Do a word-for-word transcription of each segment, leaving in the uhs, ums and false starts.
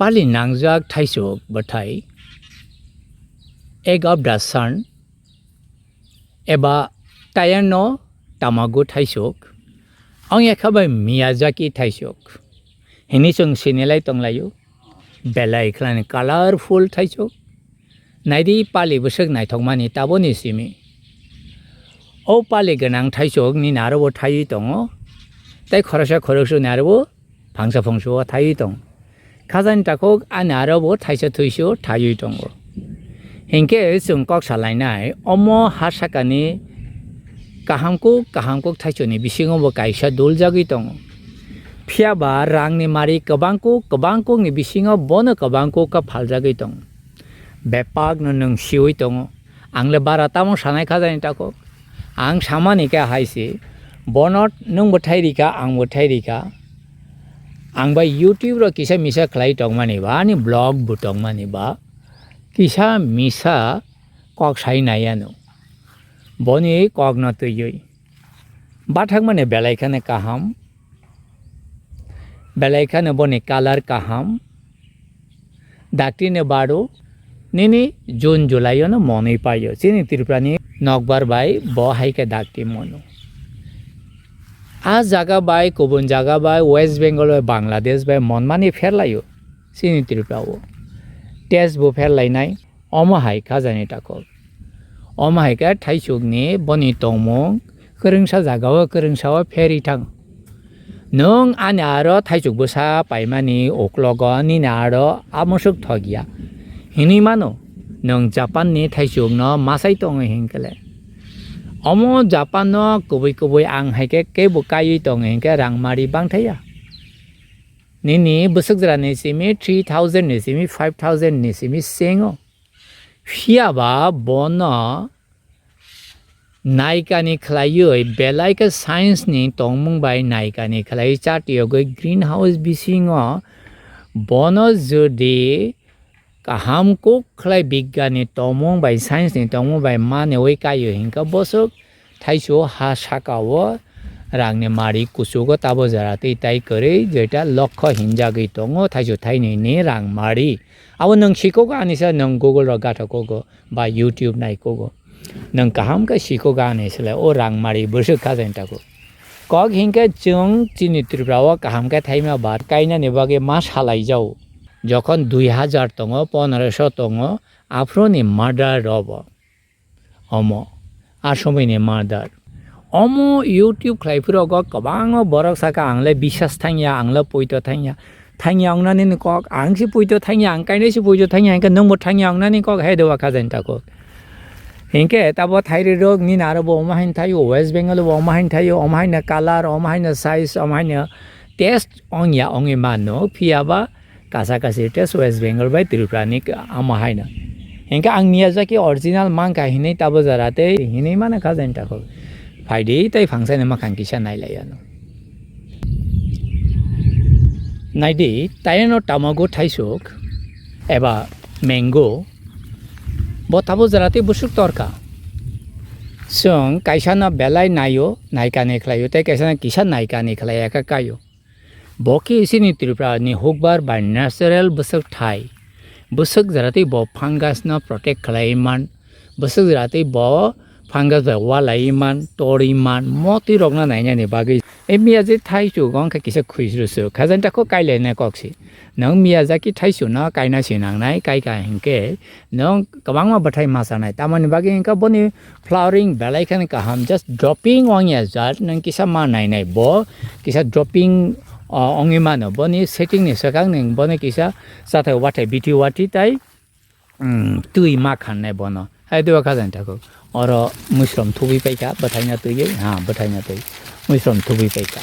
Pali nangjak thaisuk bwthai, egg of the sun, eba Tayano Tamago thaisuk, ongya kha bai Miyazaki thaisuk hinwi chwng sinilai tonglaio. Belai khlani colorful thaisuk. Naidi pali bwswk naithokmani taboni simi. O pali gwnang thaisuk nini aro bo thaiwi tongo. Tei khoroksa khoroksuni aro bo phangsa phungsa o thaiwi tongo. Khajani takhuk ani aro bo thaisa thuisu thaiwi tongo. Hinkhe chwng kok salainai, omo ha sakani kaham kuk kaham kuk thaisukni bisingo bo kaisa duljagwi tongo. Phiya ba rangni mari kwbang kuk kwbang kukni bisingo bono kwbang kuk kha phaljagwi tongo. Bepakno nwng siwi tongo. Ang le bara tamo sanai kha jani takhuk. Ang samani khe hai se, bono nwng bo thai rikha, ang bo thai rikha. Ang bai YouTube ro kisa misa khlai tongmani ba, ani vlog bo tongmani ba, kisa misa kok sai nai ano. Boni kok no twiwi. Bathak mani belai khane kaham. Belai kheno boni color kaham. Dakti ni baro nini June July o no monwi paio. Chini Tripura ni nokbar bai bo hai khe dakti mono. A jaga bai, kubun jaga bai, West Bengal bai, Bangladesh bai monmani pherlaio. Chini Tripura o test bo pherlainai. Omo hai kha jani takhuk. Omo hai khe thaisukni boni tongmung kwrwngsa jagao kwrwngsao pherwi thang. Nwng ani aro thaisuk bwsa paimani uklogo nini aro amoswk thok ya hinwi mano. Nwng Japanni thaisukno masai tongo hinkhe le. Omo Japanno kubui kubui ang hai khe kebo kaiwi tongo hinkhe rangmari bangthai ya. Nini bwswk jora ni simi three thousand ni simi five thousand ni simi sengo. Phiya ba bono naikani khlaiwi belai khe science ni tongmung bai naikani khlaiwi chati yogwi green house bisingo bono jodi kaham kuk khlai bigyani tongmung bai science ni tongmung bai maniwi kaio hinkhe boswk thaisu ha saka o rangni mari kuchugo tabo jora twi tai kwrwi jeta lokho hinjagwi tongo thaisu thainwi ni rang mari. Abo nwng sikogo anisa nwng Google rok gathokogo ba YouTube naikogo. Nwng kaham khe sikogo ani se le o rang mari bwswk kha jani takhuk. Kok hinkhe chwng chini Tripura o kaham khe thaima ba kainani bagwi ma salai jao. Jokhon dui hajar tongo, pondroso tongo, aphuru ni murder robo. Omo, a somoi ni murder. Omo YouTube khlai phuru go kwbangma borok saka ang le bisas thangya, ang le poito thangya. Thangya wngnani ni kok, ang si poito thangya, ang kainwi si poito thangya, hinkhe nwng bo thangya wngnani kok, hai dowa kha jani takhuk. Hinkhe tabo thairi rok nini aro bo omo haino thaio, West Bengal bo omo haino thaio, omo haino color, omo haino size, omo haino taste ongya ongwi mano, phiya ba kasa kasi taste West Bengal bai Tripura ni omo haino. Hinkhe ang Miyazaki original mankha hinwi tabo jora tei hinwi mano kha jani takhuk. Phaidi tei phangsa ni makhang kisa nailai ano. Naidi, tayano tamago thaisuk eba mango, bo tabo jora tei bwswk torka. Chwng kaisano belai naio, naikani khlaio, tei kaisano kisa naikani khlaiya khe kaio. Bo khe chini Tripura ni hukbar bai natural bwswk thai. Bwswk jora tei bo fungus no protect khlaiwi man, bwswk jora tei bo fungus bai walaiwi man, torwi man, motwi rokno nainani bagwi. E Miyazaki thaisuk wngkha kisa khwisru su. Kha jani takhuk kailainai kok si. Nwng Miyazaki thaisukno kaina si nangnai, kaika hinkhe nwng kwbangma bwthai ma chanai. Tamoni bagwi hinkhe boni flowering belai kheno kaham, just dropping wngya jat nwng kisa ma nainai. Bo kisa dropping, o, wngwi mano. Boni setting ni swkang nwng bono kisa chathai wathai bithi wathi tai, mm, twi ma khanai bono. Hai dua kha jani takhuk. Oro muisrom thubui paikha, bwthaina twi, ha, bwthaina twi. Muisrom thubui paikha.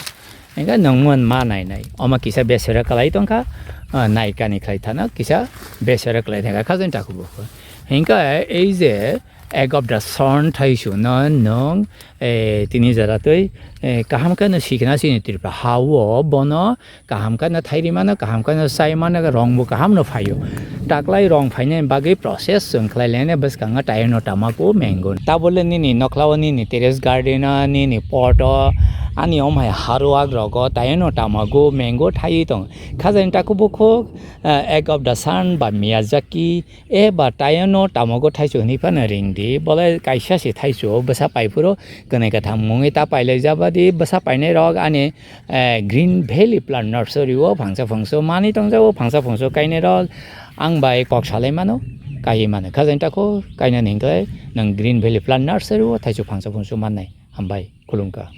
Hinkhe nwng mon ma nai nai. Omo kisa besero kwlai tongkha, ah, naikani khlai thana, kisa besero kwlai thangkha, kha jani takhuk bo. Hinkhe ei je egg of the sun thaisu no nwng, eh, tini jora twi, eh, kaham khe no sikna sini Tripura ha o bono kaham khe no thairi mano, kaham khe no chai mano, rong bo kaham no phaio. Taklai rong phainai bagwi process chwng khlai lainai bwskango Tayeno Tamago mango. Tabole nini nokhlao nini terrace garden o nini pot o ani omhai haruak rogo Tayeno Tamago mango thaiwi tong. Khajani takhuk bukhuk, eh, Egg of the Sun ba Miyazaki eba Tayeno Tamago thaichuk hinwi phano ringdi. Bolai kaisa se thaichuk bwsa paiphuru kwnwi katham mungwi ta pailaijabadi bwsa painai rok ani eh, Green Valley Plant Nursery o phangsa phungsu manwi tongjago, phangsa phungsu kainai rok ang bai kok salai mano, kaiwi mano. Khajani takhuk kainani hinkhe nwng Green Valley Plant Nursery o thaichuk phangsa phungsu mannai. Hambai, khulumkha.